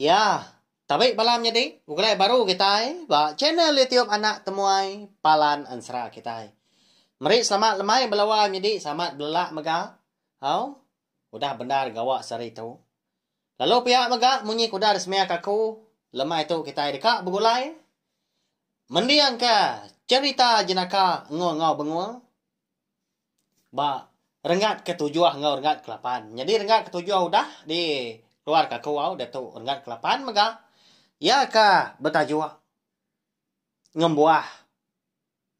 Ya, tabi bala menyadi begulai baru kitai ba channel YouTube Anak Temuai Palan Ensera kitai. Meri selamat lemai bala wai menyadi selamat belelak mega. Au, udah bendar gawa sehari tu. Lalu pia mega munyi ke udah disemia ke aku, lemai tu kitai deka begulai mendingka cherita jenaka enggau enggau bengung. Ba renggat ke tujuh enggau renggat ke lapan. Nyadi renggat ke tujuh udah di keluar ke aku au diatu renggat ke lapan mega iya ke betajuk ngembuah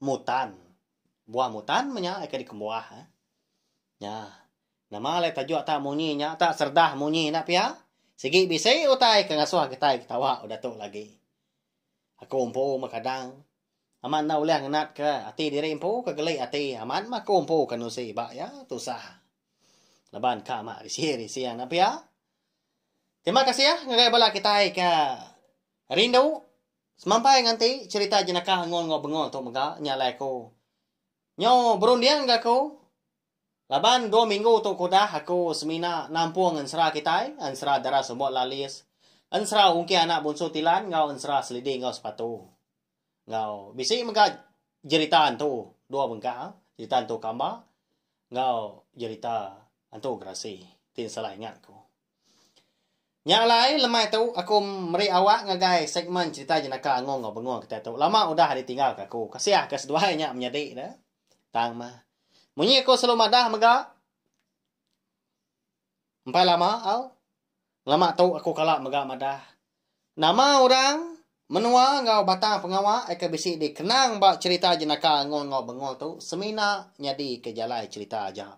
mutan. Buah mutan meh nya ke dikembuah. Nya nama alai tajuk tak munyi nya tak serdah munyi enda pia sigi bisi utai ke ngasuh kitai ketawa udah tu lagi. Aku empu meh kadang Amat enda ulih ngenat ke ati diri empu ke geli ati amat mah aku empu ke nusi ba iya tusah. Laban ka amat risi risi anak pia. Terima kasih ngagai bala kitai ke rindu semampai nganti cerita jenaka Ngol enggau Bengol tu mega nya alai aku nyo berunding ga aku laban dua minggu tu ke udah aku semina nampung ensera kitai ensera Dara Sumbok Lalis, ensera Ungkir Anak Bunsu Tilan enggau ensera Selidi enggau Sepatu. Enggau bisi mega jerita antu dua bengkah jerita antu kamba enggau jerita antu gerasi ti salah ingat ku. Nya alai lemai tu aku meri awak ngagai segmen cerita jenaka Angung enggau Bengung kitai tu lama udah ditinggal ka aku. Kasiah ka seduai nya menyadi ne. Tang mah munyi aku selalu madah mega empai lama au. Lama tu aku kala mega madah, nama orang, menua enggau batang pengawa ke bisi dikenang ba cherita jenaka Angul enggau Bengul tu semina nyadika jalai cherita aja.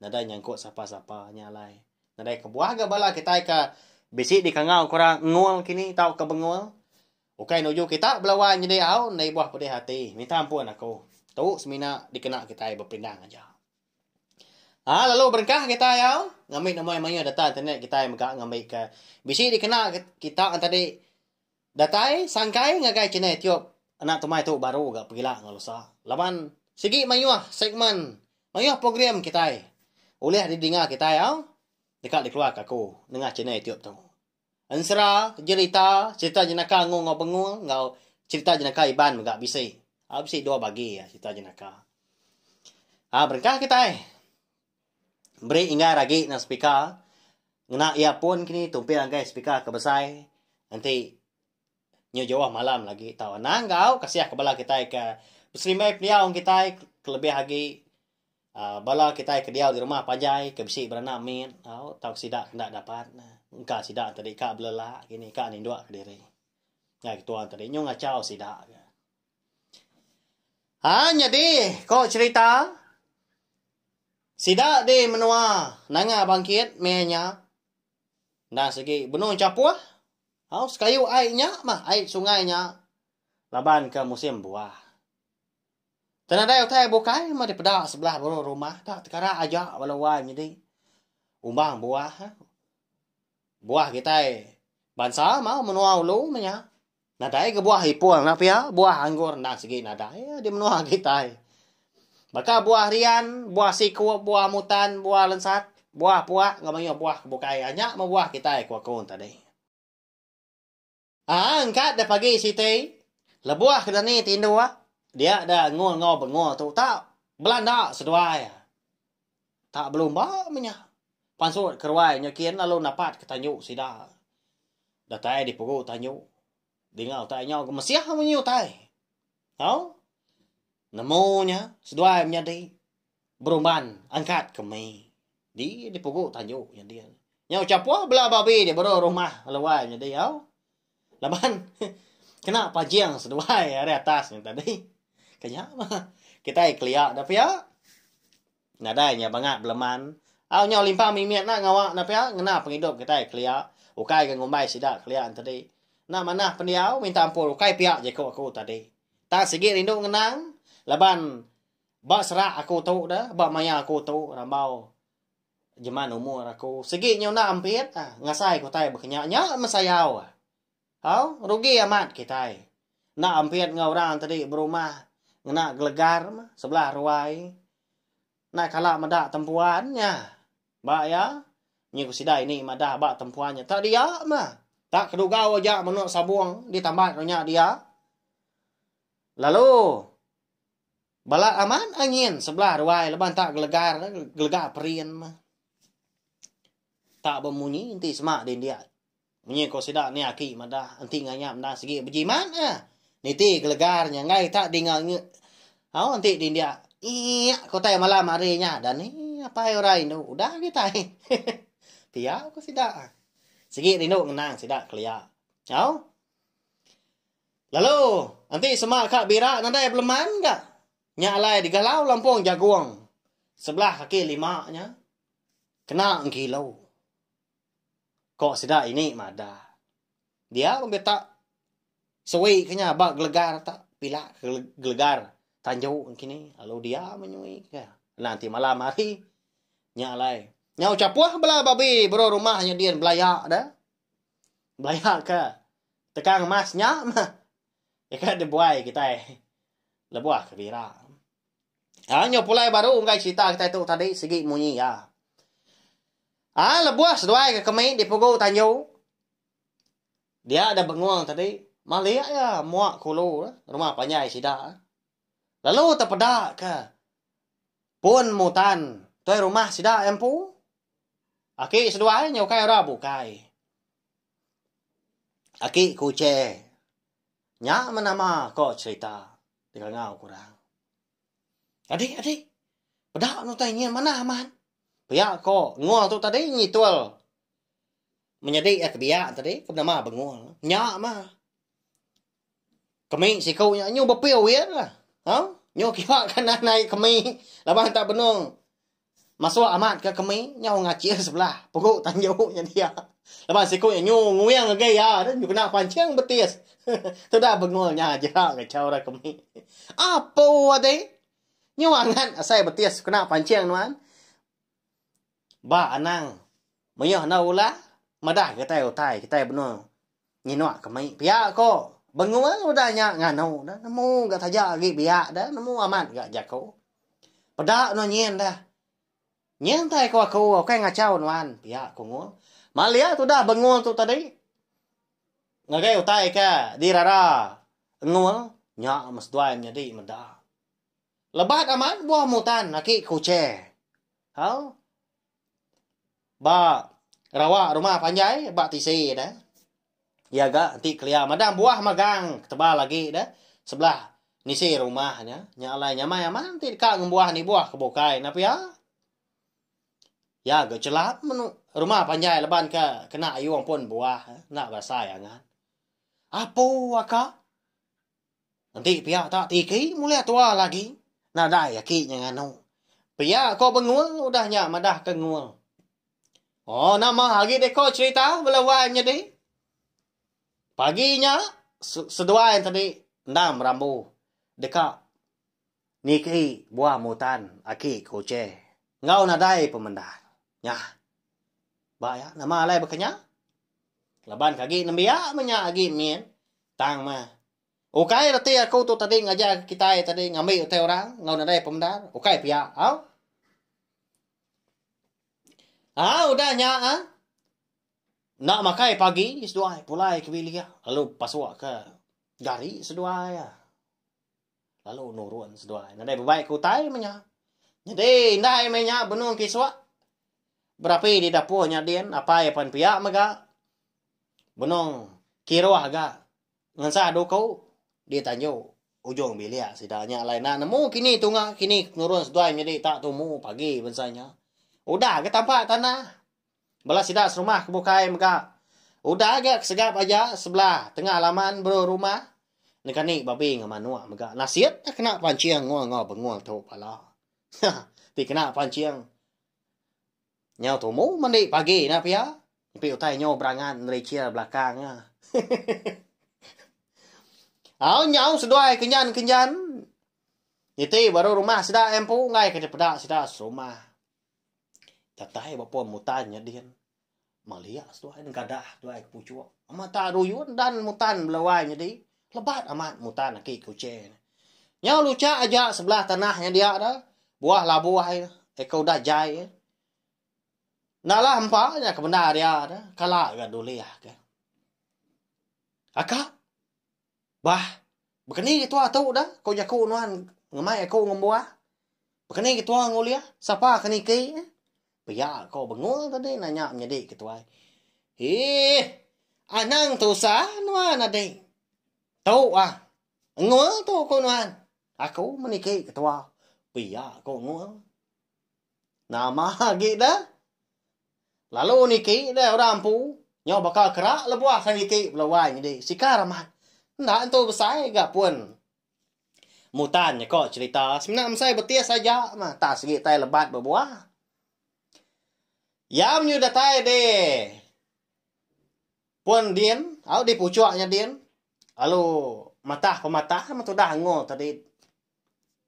Nadai nyangkut sapa-sapa nya alai. Nadai kebuah ga bala kitai ke bisi dikangau ke orang Ngul kini tauka Bengul. Ukai nuju kita bela wai nyadi au enda ibuh pedih ati. Minta ampun aku. Tu semina dikena kitai bepindang aja. Ha lalu berengkah kitai au ngambi nemoi mayuh data internet kitai mega ngambi ke bisi dikena kita tadi datai sangkai ngagai channel youtube anak tumai tu baru ga pegila enggau lusa laban sigi mayuh segmen mayuh program kitai ulih didinga kitai au deka dikeluarka aku nengah channel youtube tu. Ensera, jerita, cerita jenaka Ngu enggau Bengu enggau cerita jenaka Iban mega bisi. Ha bisi dua bagi iya cerita jenaka. Ha berengkah kitai. Beri inggar agi nang speaker. Ngena earphone kini tumpil ngagai speaker ke besai. Enti nyu jauh malam lagi tau anang enggau kasih ke bala kitai ke beserimbai pendiau kitai kelebih agi Bala kitai ke diau di rumah panjai ke bisi beranak mit tau tauka sida ke enda dapat engka sida tadi ka belelak kini ka ninduk kediri. Ngagai ketua tadi nyu ngachau sida ke. Ha nyadi ko cherita sida di menua Nanga Bangkit meh nya enda sigi benung chapuh au sekayu ai nya mah ai sungai nya laban ke musim buah. Tang nadai utai bukai meh dipeda sebelah baruh rumah ka tekara aja bala wai nyadi umbang buah. Buah kitai bansa mau menua ulu meh nya. Nadai ga buah ipung enda pia, buah anggur endang sigi nadai di menua kitai. Baka buah rian, buah sikup, buah mutan, buah lensat, buah puak enggau mayuh buah ke bukai. Nya meh buah kitai ku aku tadi. Aa engkat da pagi siti, lebuh ke dani tinduk, dia da ngul enggau bengul tu tak belanda seduai. Tak belumba meh nya. Pansut ke ruai nya kin lalu napat ke tanju sida. Datai di pugu tanju, dinga utai nyau ke mesih munyi utai. Tau? Nemu nya seduai menyadi berumban angkat ke mei. Di dipugu tanju nya dia. Nyau chapuh bela babi di baruh rumah leluai nyadi au. Laban kena pajing seduai ari atas nya tadi. Ke nya mah kitai kelia da pia. Nadai nya bangat beleman. Au nyau limpang mimit enda ngawa da pia ngena pengidup kitai kelia. Ukai ga ngumbai sida kelia enti tadi. Enda manah pendiau minta ampun ukai pia jaku aku tadi. Tang sigi rindu ngenang laban Ba serak aku tu da, ba maya aku tu rambau jeman umur aku sigi nyu enda ampit ah ngasai ke utai baka nya nya meh sayau ah. Au rugi amat kitai enda ampit enggau orang tadi berumah ngena gelegar meh sebelah ruai enda kala meda tempuan nya. Ba iya nyi ku sida ini madah ba tempuan nya tak dia meh. Tak kedugau aja manuk sabung ditambat nya dia. Lalu balat amat angin sebelah ruai laban tak gelegar gelegar perin mah. Tak bemunyi enti sema dindik. Munyi ko sida ni aki madah enti nganyap enda sigi bejimat ah. Niti gelegar nya enggai tak dinga nge au enti dindik iik ko utai malam hari nya dan ni apai orang indu udah kitai. Pia ko sida. Sigi rindu ngenang sida kelia. Au. Lalu enti sema ka bira nadai beleman ga. Nya alai digalau lampung jagung sebelah kaki lima nya kena engkilo. Ko sida ini madah. Dia pun tak suwi ke nya ba gelegar tak pila ke gelegar tanju kini lalu dia menyui ke. Nanti malam hari nya alai. Nyau chapuh bala babi bro rumah nya din belaya dah. Belaya ke tekang emas nya mah. Ika dibuai kitai lebuh ke bira. Ha nyu pulai baru enggai cerita kitai tu tadi sigi munyi iya. Ha lebuh seduai ke kemi di pugu tanju dia da bengung tadi malik iya muak kulu rumah panjai sida. Lalu tepeda ke pun mutan tuai rumah sida empu aki seduai nya ukai orang bukai. Aki Kuche nya menama ko cerita. Dikangau ku orang. Adik, adik. Peda nu utai nyin manah amat. Pia ko Ngul tu tadi nyitul menyadi iya ke biak tadi ke benama Bengul. Nya mah. Kemi siku nya nyu bepil wit lah. Ha? Nyu kiba kanan ai kemi laban tak benung Masuk amat ke kemi nyau ngachir sebelah pugu tanju nya dia. Laban siku nya nyu nguing ngagai iya nyu kena pancing betis. Tudah bengul nya aja ngachau ra kemi. Apo ati nyu angat asai betis kena pancing nuan. Ba anang mayuh enda ulah madah kitai utai kitai benung nyinuk kemi pia ko bengul udah nya nganu dah nemu ga taja agi biak dah nemu amat ga jaku. Peda nuan nyin dah. Nyin tai ko aku ukai ngachau nuan pia ko Ngul. Malia tudah bengul tu tadi ngagai utai ke dirara Ngul nya meh seduai menyadi meda. Lebat amat buah mutan aki Kuche. Hau. Ba rawa rumah panjai ba tisi ne. Iya ga enti kelia madang buah magang tebal agi deh sebelah nisi rumah nya. Nya alai nyamai amat enti deka ngembuah nibuh ke bukai enda pia. Iya ga chelap menu rumah panjai laban ke kena ayung pun buah enda berasai angat. Apu aka. Enti pia tak tiki mulih tua lagi nadai aki nya nganu. Pia ko Bengul udah nya madah ke Ngul. Oh nama agi deko cerita bala wai menyadi. Pagi nya seduai tadi endang merambu deka niki buah mutan aki Kuche enggau nadai pemendar. Nyah. Ba iya nama alai baka nya? Laban ke agi nembiak meh nya agi mit tang meh. Ukai reti aku tu tadi ngajar kitai tadi ngambi utai orang enggau nadai pemendar. Ukai pia au. Haa udah nya ah. Enda makai pagi seduai pulai ke bilik lalu pasuk ke gari seduai ah. Lalu nurun seduai nadai bebai ke utai meh nya. Nyadi indai meh nya benung kisuk berapi di dapur nya din apai pan pia mega benung kiruh ga Ngensah duku di tanju ujung bilik sida nya alai enda nemu kini tunga kini nurun seduai nyadi tak tumu pagi bansa nya. Udah ga tampak tanah bala sida serumah ke bukai mega udah ga kesegap aja sebelah tengah laman baru rumah nekani babi enggau manuk mega nasit dah kena pancing enggau enggau bengul tu pala. Ti kena pancing Nyau tumu mandi pagi nya pia. Empi utai nyau berangan nerichir belakang nya. Au nyau seduai kenjan-kenjan. Niti baru rumah sida empu enggai ke dipeda sida serumah. Datai ba pun mutan nya din. Maliak seduai nengkadah seduai ke puchuk. Amat tak ruyun dan mutan belawai nyadi. Lebat amat mutan aki kuching. Nyau luchak aja sebelah tanah nya dia dah. Buah labuh ai eka udah jai. Enda lah empa nya ke bendar dia dah. Kala ga dulih ke. Aka. Bah. Bekeni ke tua tu dah ko jaku nuan ngemai aku ngembuah. Bekeni ke tua ngulih sapa ke niki. Pia ko Bengul tadi nanya menyadi ke tuai. Hih. Anang tusah nuan adik. Tu ah. Engul tu ko nuan. Aku meniki ke tua. Pia ko Engul. Nama agi deh. Lalu niki deh orang empu. Nyau baka kerak lebuh ke niki belawai nyadi sikar amat. Enda entu besai ga pun mutan nya ko cherita. Semina mesai betis aja mah tak sigi tai lebat bebuah. Iya menyu datai di pun din au di puchok nya din lalu matah pematah meh tudah ngul tadi.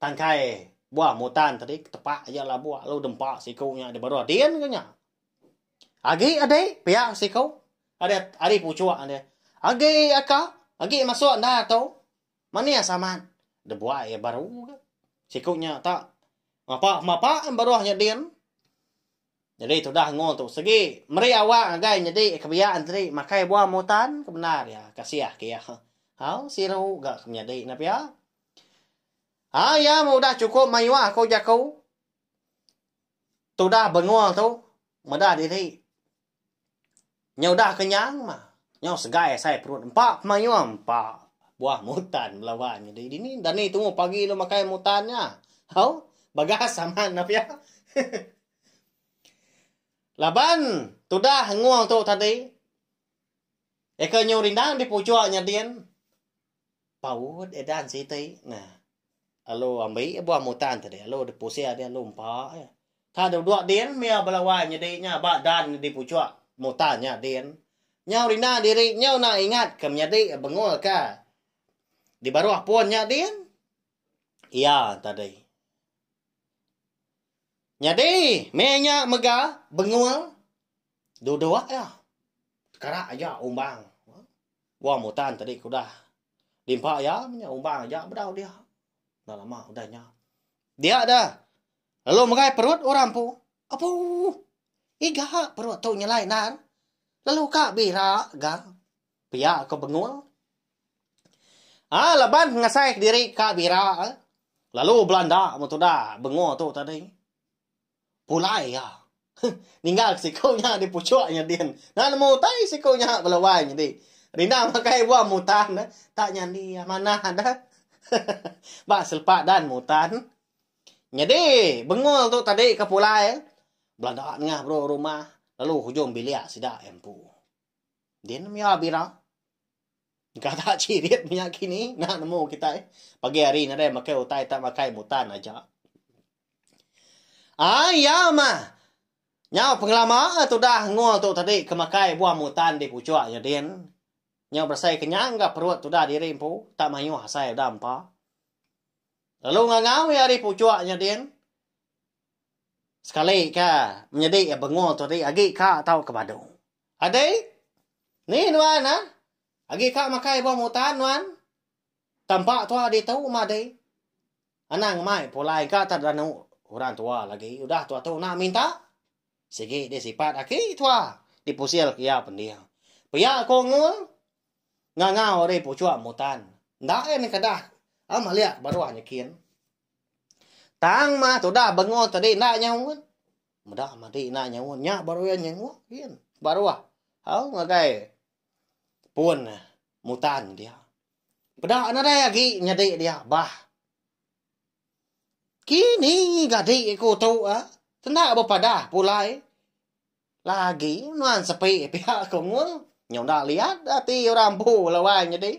Tangkai buah mutan tadi ketepak aja labuh lalu dempa siku nya di baruh din ke nya. Agi adi pia siku ari ari puchuk dia. Agi aka agi masuk enda tu manis amat debuai iya baru ke. Siku nya tak mapa mapa baruh nya din. Nyadi tudah ngul tu segi meri awak ngagai nyadi ke biak enteri makai buah mutan ke bendar iya kasih ke iya. Hau siru ga ke menyadi ne pia. Ha iya meh udah chukup mayuh aku jaku. Tudah bengul tu meda diri. Nya udah kenyang mah. Nyau segai asai perut empa pemayuh empa buah mutan belawan nyadi dini dani tumu pagi lu makai mutan nya. Hau bagas amat ne pia. Laban tudah ngul tu tadi eka nyu rindang di puchuk nya din. Paut edan siti nah. Lalu ambi buah mutan tadi lalu dipusil dia lalu empa iya. Tak duduk din mia bala wai nyadi nya ba dan di puchuk mutan nya din. Nyau rinda diri nyau enda ingat ke menyadi bengul ka di baruh pun nya din. Iya tadi. Nyadi meh nya mega bengul duduk iya. Tekarak aja umbang. Buah mutan tadi ke udah diempa iya nya umbang aja bedau dia. Enda lama udah nya. Dia dah lalu megai perut orang empu. Apu iga perut tu nyelai endar. Lalu ka bira ga pia ko bengul. Aa laban ngasai kediri ka bira lalu belanda metuda bengul tu tadi. Pulai iya. Ninggal ke siku nya di puchuk nya din. Enda nemu utai siku nya bala wai nyadi. Rinda makai buah mutan tak nyadi manah dah. Ba selepa dan mutan. Nyadi bengul tu tadi ke pulai belanda nengah bro rumah lalu hujung bilik sida empu. Din mia bira. Engka tak chirit mia kini enda nemu kitai. Pagi hari nadai makai utai tak makai mutan aja. Aa iya mah. Nyau pengelama tudah ngul tu tadi ke makai buah mutan di puchuk nya din. Nyau berasai kenyang ga perut tudah diri empu tak mayuh asai udah empa. Lalu ngangau iya ari puchuk nya din. Sekali ka menyedi iya bengul tu tadi agi ka tau ke badu. Adi, ni nuan ah. Agi ka makai buah mutan nuan. Tampa tua ditu madi. Anang mai pulai ka tak danu orang tua lagi udah tua tu nak minta. Sigi di sipat aki tua dipusil ke iya pending. Pia ko ngul ngangau ari puchuk mutan. Enda iya nengkedah au malik baruh nyekin. Tang mah tudah bengul tadi enda nyaut. Meda madi enda nyaut nya baru iya nyenguk gin baruh au ngagai pun mutan dia. Peda nadai agi nyadi dia bah. Kini gadi aku tu ah tenda bepadah pulai lagi nuan sepi pia ko ngul nyau enda liat ati orang empu lawai nyadi.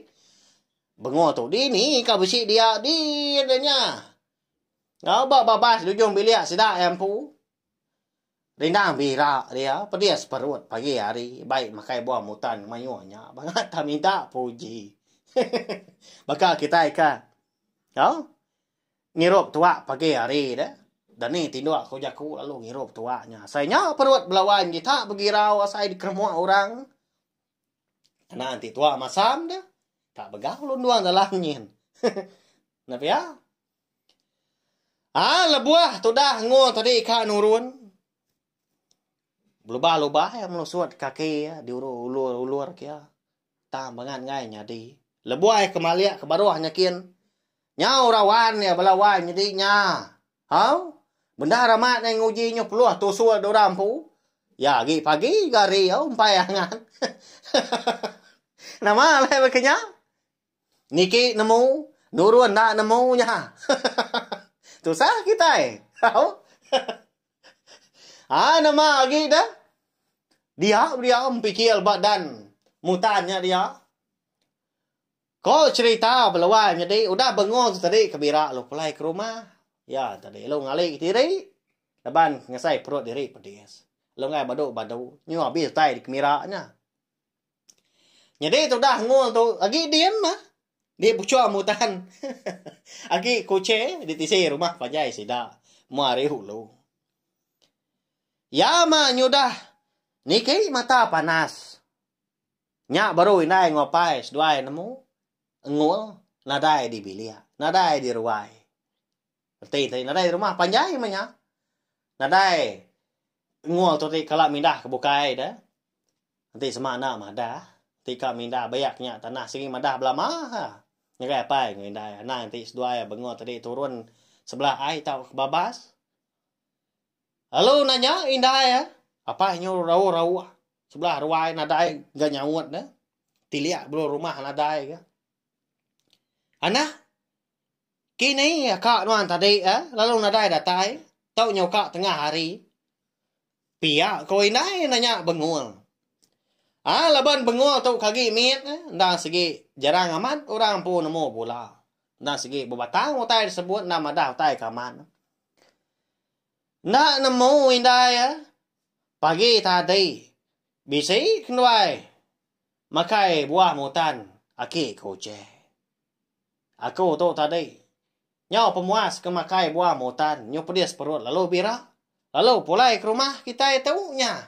Benguh tu dini ka bisi dia din nya. Ngau ba babas di ujung bilik sida iya empu. Rindang bira dia pedis perut pagi hari bai makai buah mutan mayuh nya bangat tak minta puji. Baka kitai ka tau ngirup tuak pagi hari deh. Dani tinduk ku jaku lalu ngirup tuak nya. Asai nya perut belawan ji tak begirau asai dikeremuk orang. Kena enti tuak masam deh tak begau lundung dalam nyin. Enda pia? Aa lebuh tudah ngul tadi ka nurun. Belubah-lubah iya melusut kaki iya diulur-ulur ke iya. Tang bangat enggai nyadi. Lebuh ai ke malik ke baruh nya kin, nyau rawan iya bala wai nyadi nya. Au, bendar amat ai nguji nyu peluh tusul dura empu. Ya agi pagi ga hari au empai angat. Nama alai baka nya? Niki nemu, nurun enda nemu nya. Tusah kitai. Au. Ha nama agi dah? Dia dia empikil ba dan mutan nya dia. Ko cherita beluai nyadi udah bengung tu tadi ke bira lalu pulai ke rumah. Ya tadi lalu ngali kediri laban ngasai perut diri pedis. Lalu enggai badu badu nyu abis utai dikemira nya. Nyadi tudah ngul tu agi din mah di puchung mutan agi kuche di tisi rumah panjai sida mua ari ulu. Ya mah nyudah niki mata panas. Nya baru indai enggau apai seduai nemu engul nadai di bilik, nadai di ruai. Reti ti nadai di rumah panjai meh nya. Nadai engul tu ti kala mindah ke bukai deh. Enti sema enda madah, ti ka mindah bayak nya tanah sigi madah belama ha. Ngagai apai enggau indai anang enti seduai bengul tadi turun sebelah ai tauka babas. Lalu nanya indai apai nyu rauh-rauh Sebelah ruai nadai ga nyaut ne. Tilik bulu rumah nadai ga. Anak, kini aka nuan tadi eh lalu nadai datai tau nyuka tengah hari. Pia ko indai nanya Bengul. Ah laban Bengul tu ke agi mit eh endang sigi jarang amat orang empu nemu bula. Endang sigi bebatang utai disebut enda madah utai ke amat. Enda nemu indai iya. Pagi tadi bisi kenduai makai buah mutan aki ke Ucheh. Aku tu tadi nyau pemuas ke makai buah mutan nyu pedis perut lalu bira lalu pulai ke rumah kitai tu nya.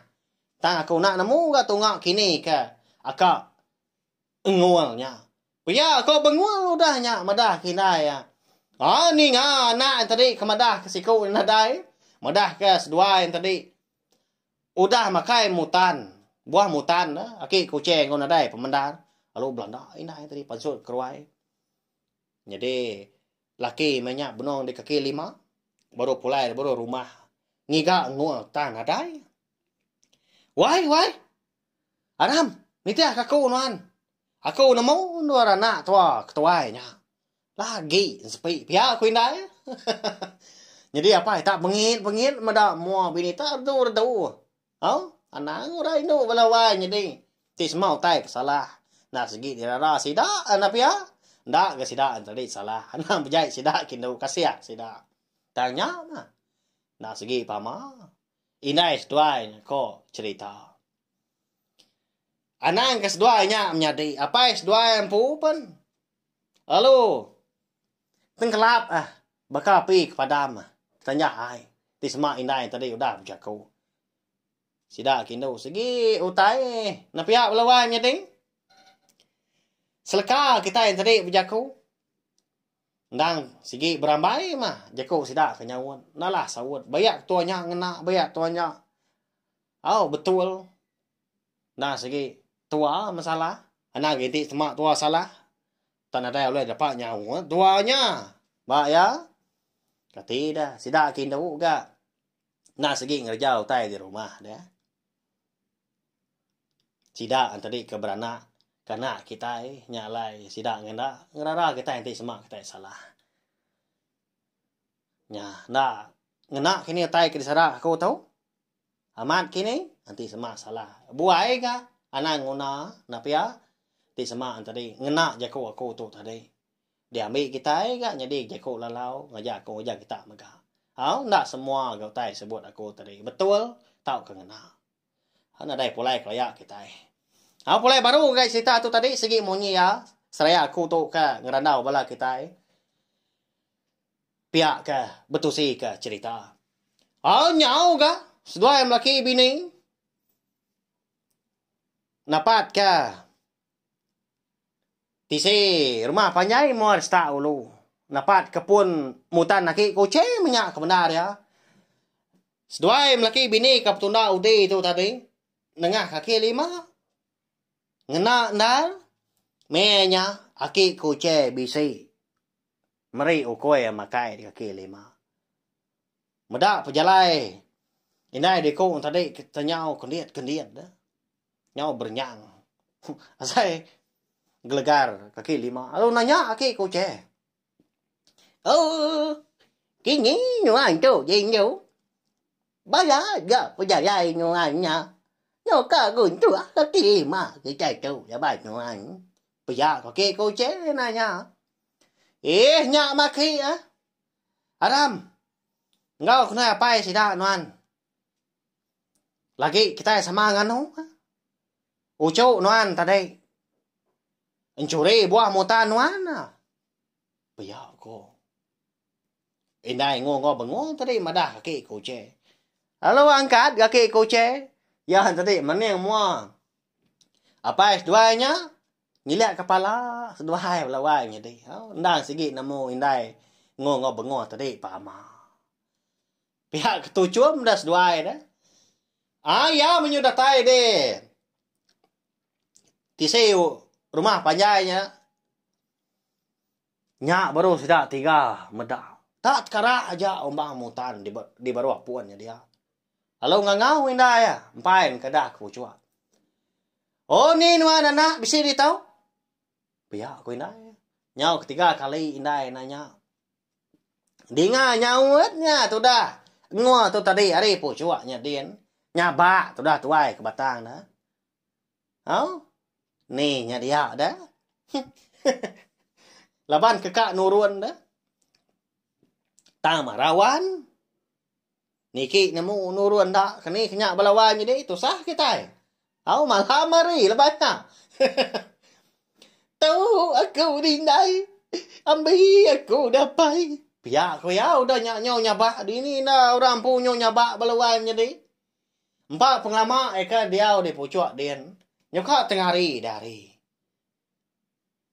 Tang aku enda nemu ga tunga kini ke aka Engul nya. Pia ko Bengul udah nya madah ke indai iya. Aa ninga anak tadi ke madah ke siku nadai, madah ke seduai tadi udah makai mutan, buah mutan ne aki kuching enggau nadai pemendar lalu belanda indai tadi pansut keruai. Nyadi laki meh nya benung di kaki lima baru pulai baru rumah ngiga engul tang nadai. Wai wai. Aram, nitih ka aku nuan. Aku nemu endur anak tua ketuai nya. Lagi ensepi pia ku indai. Nyadi apai tak bengit-bengit meda mua bini tak redu-redu. Au, anang orang indu bala wai nyadi ti semua utai ke salah. Enda sigi dirara sida enda pia. Enda ga sida enti salah. Anang bejai sida ke indu kasih sida. Tang nya mah. Enda sigi pama. Indai seduai nya ko cherita. Anang ke seduai nya menyadi apai seduai empu pen lalu tengkelap ah baka api ke padam ah tanjah ai ti sema indai tadi udah bejaku. Sida ke indu sigi utai nepia bala wai menyadi. Seleka kitai tadi bejaku. Endang sigi berambai mah jaku sida ke nyaut. Enda lah saut. Bayak tua nya ngena, bayak tua nya. Au betul. Endang sigi tua masalah. Anang agi enti sema tua salah. Tak nadai ulih dapat nyaut tua nya. Ba iya. Kati dah sida ke indu ga. Endang sigi ngereja utai di rumah deh. Sida enti ke beranak ke anak kitai nya alai sida ngenda ngerara kitai enti sema kitai salah. Nya enda ngena kini utai ke disara aku tu. Amat kini enti sema salah. Buai ga anang nguna enda pia enti sema tadi ngena jaku aku tu tadi. Diambi kitai ga nyadi jaku lalau ngajar aku ngajar kita mega. Au enda semua ga utai sebut aku tadi betul tauka ngena. Nadai pulai kelaya kitai. Au pulai baru ngagai cerita tu tadi sigi munyi iya seraya aku tu ke ngerandau bala kitai pia ke betusi ke cerita. Au nyau ga seduai melaki bini napat ke tisi rumah panjai mua resta ulu napat ke pun mutan aki kuching menya ke bendar iya. Seduai melaki bini ke betunda udi tu tadi nengah kaki lima ngena endar. Meh nya aki kuche bisi meri ukui makai di kaki lima. Meda pejalai indai diku tadi ke nyau kendit-kendit deh. Nyau berenyang. Asai gelegar kaki lima. Lalu nanya aki kuche. Oh, kini nuan tu jindu. Bala ga pejalai nuan nya. Nyau ka guntuh kaki lima kitai tu laban nuan. Pia ko aki kuche nanya. Eh nya maki ah. Aram. Enggau kena apai sida nuan. Lagi kitai sama nganu. Uchu nuan tadi. Enchuri buah mutan nuan. Pia ko. Indai ngu enggau bengung tadi madah kaki ke uche. Lalu angkat kaki ke uche. Iya tadi mening mua. Apai seduai nya ngilik kepala seduai bala wai nyadi. Endang sigi nemu indai ngu enggau benguh tadi pama. Pia ke tuchum dah seduai dah. Ah iya menyu datai deh. Tisi rumah panjai nya. Nya baru sida tiga meda. Tak tekara aja umbang mutan di baruh pun nya dia. Lalu ngangau indai iya empai engkedah ke puchuk. Oh ni nuan anak bisi ditu? Pia ku indai. Nyau ketiga kali indai nanya. Dinga nyaut nya tudah ngua tu tadi ari puchuk nya din. Nyabak tudah tuai ke batang ne. Au. Ni nya dia dah. Laban ke ka nurun dah. Tang marawan. Niki nemu nurun enda keni ke nya bala wai nyadi tusah kitai. Au malam hari lebai nya. Tu aku dindai ambi aku dapai. Pia ku iya udah nya nyau nyabak dini enda orang empu nyau nyabak bala wai nyadi. Empa pengelama eka diau di puchuk din nyuka tengah hari dah hari.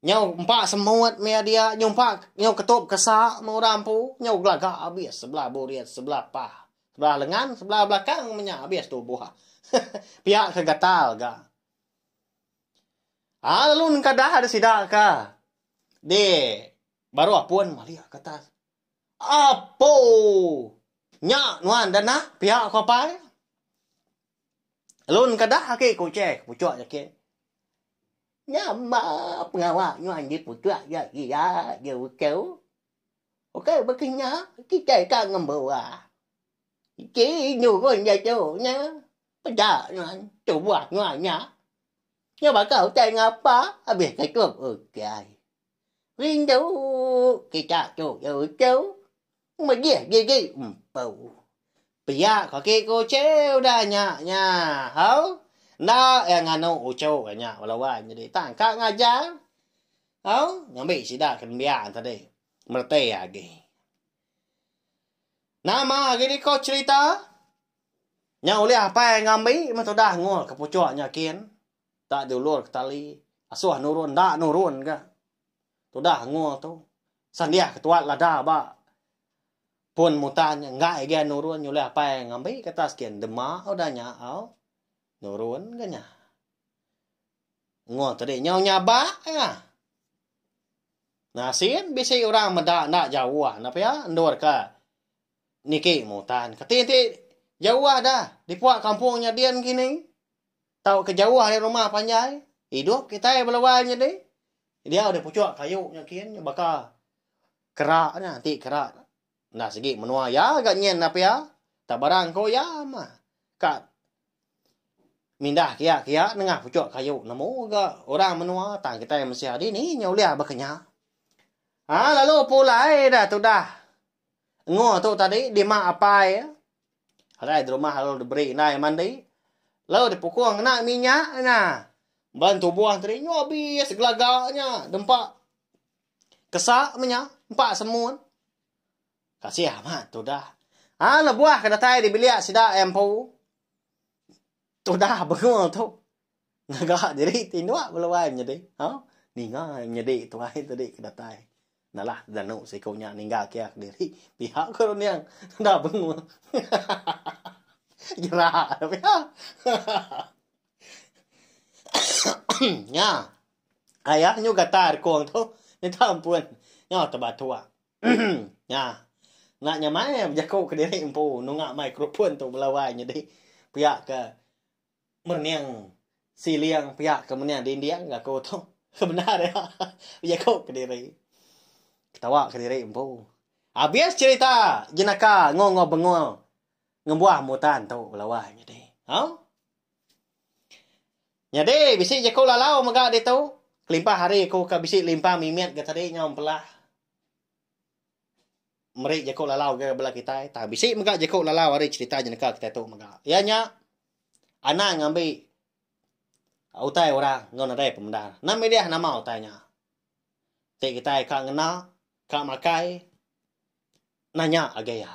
Nyau empa semut mia dia nyau empa nyau ketup kesa meh orang empu nyau gelaga abis sebelah burit sebelah pah sebelah lengan sebelah belakang menya abis tubuh. Pia ke gatal ga. Aa lalu nengkadah da sida ka di baruh pun malik ke atas. Apo nya nuan da nah pia ko apai. Lalu nengkadah agi ku che puchuk nya. Nama pengawa nyuan diputuk ja ila je uchu. Ukai baka nya kitai ka ngembuah. Ti nurun diatu nya peda nuan tubuh nuan nya. Nya baka utai ngapa abis ketup ukai. Rindu kita tu je uchu. Medih gigi empu. Pia ko agi ku uchu udah nya nya. Hau. Enda iya nganu uchu nya bala wai nyadi tang ka ngajar. Hau ngambi sida ke nembiak tadi mereti agi. Nama agi diko cherita nya ulih apai ngambi meh tudah ngul ke puchok nya kin. Tak diulur ke tali asuh nurun enda nurun ga. Tudah ngul tu. Sandiah ke tuat lada ba pun mutan nya enggai agi nurun nyulih apai ngambi ke atas kin dema udah nya au nurun ga nya. Ngul tadi nyau nyabak nya. Nasin bisi orang meda enda jauh enda pia endur ke niki mutan. Keti enti jauh dah di puak kampung nya din kini tauka jauh ari rumah panjai idup kitai bala wai nyadi diau di puchok kayu nya kin baka Kera nya enti kera enda sigi menua iya ga nyin nya pia tak barang ko iya mah ka mindah kiya kiya nengah puchok kayu nemu ga orang menua tang kitai mensia dini nya ulih baka nya. Haa lalu pulai dah tudah engu tu tadi dima apai iya alai di rumah lalu diberi indai mandi lalu dipukung ngena minyak nya ban tubuh tadi nyu abis gelaga nya dempa Kesa menya empa semun. Kasih amat tudah. Ha lebuh ke datai di bilik sida empu. Tudah bengul tu. Ngaga diri tinduk beluai menyedi. Ha ninga menyedi tuai tadi ke datai. Nalah danu siku nya ninggal kia kediri. Pia ko runding tudah bengul. Jerak pia. Nya. Aya nyu gatar rekung tu. Minta ampun. Nyau tebatuk. Nya. Enda nyamai bejaku kediri empu nunga microphone tu belawai nyadi pia ke merening siling pia ke mening dinding ga aku tu. Bendar iya bejaku kediri. Ketawa kediri empu. Abis cherita jenaka enggau enggau bengul ngembuah mutan tu belawai nyadi. Au. Nyadi bisi jaku lalau mega ditu kelimpah ari aku ke bisi limpang mimit ga tadi nyau empelah meri jaku lalau ga bala kitai tang bisi mega jaku lalau ari cherita jenaka kitai tu mega. Iya nya anang ngambi utai orang enggau nadai pemendar. Enda milih nama utai nya. Ti kitai ka ngena ka makai nanya agi iya.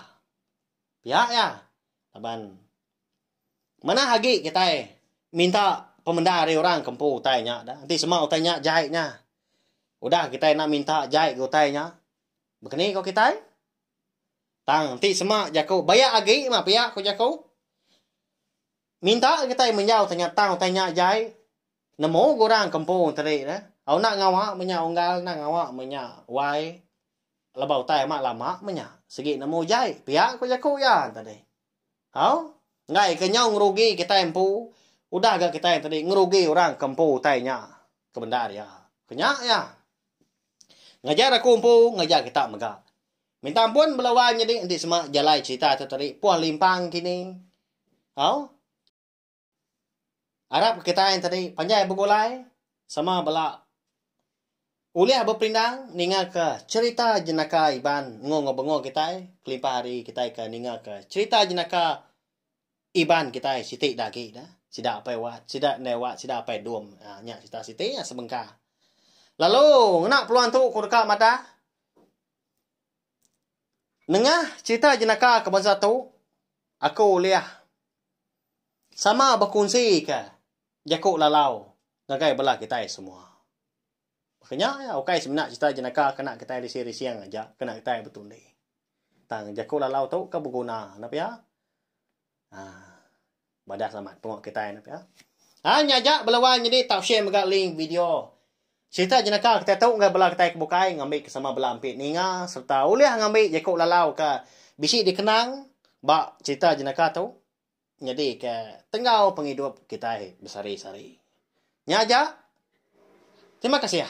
Pia iya laban manah agi kitai minta pemendar ari orang ke empu utai nya da. Enti sema utai nya jai nya udah kitai enda minta jai ke utai nya bekeni ko kitai. Tang enti sema jaku bayak agi mah pia ku jaku minta kitai menjau utai nya tang utai nya jai nemu ga orang ke empu tadi ne. Au enda ngawa meh nya unggal enda ngawa meh nya wai. Leba utai amat lama meh nya. Sigi nemu jai pia ku jaku iya tadi. Au, enggai ke nyau ngerugi kitai empu, udah ga kitai tadi ngerugi orang ke empu utai nya ke bendar iya. Ke nya iya. Ngajar aku empu, ngajar kita mega. Minta ampun bala wai nyadi enti sema jalai cherita tu tadi puh limpang kini. Au. Arap ke kitai tadi panjai begulai sama bela ulih beperindang ninga ke cherita jenaka Iban enggau bengo kitai kelimpah ari kitai ke ninga ke cherita jenaka Iban kitai siti da agi da sida apai wat sida indai wat sida apai dum aaa nya cherita siti nya sebengkah. Lalu ngena peluang tu ku deka madah nengah cherita jenaka ke bansa tu aku ulih Sama bekunsi ke jaku lalau ngagai bala kitai semua. Baka nya iya ukai semina cherita jenaka kena kitai rising-rising aja kena kitai betundi. Tang jaku lalau tu ke beguna enda pia. Aaa badas amat pengawa kitai enda pia. Haa nya aja bala wai nyadi tau share mega link video cherita jenaka kitai tu ngagai bala kitai ke bukai ngambi ke sama bala ampi ninga sereta ulih ngambi jaku lalau ke bisi dikenang ba cherita jenaka tu. Nyadi ke tenggau pengidup kitai besehari-sehari. Nya aja. Terima kasih.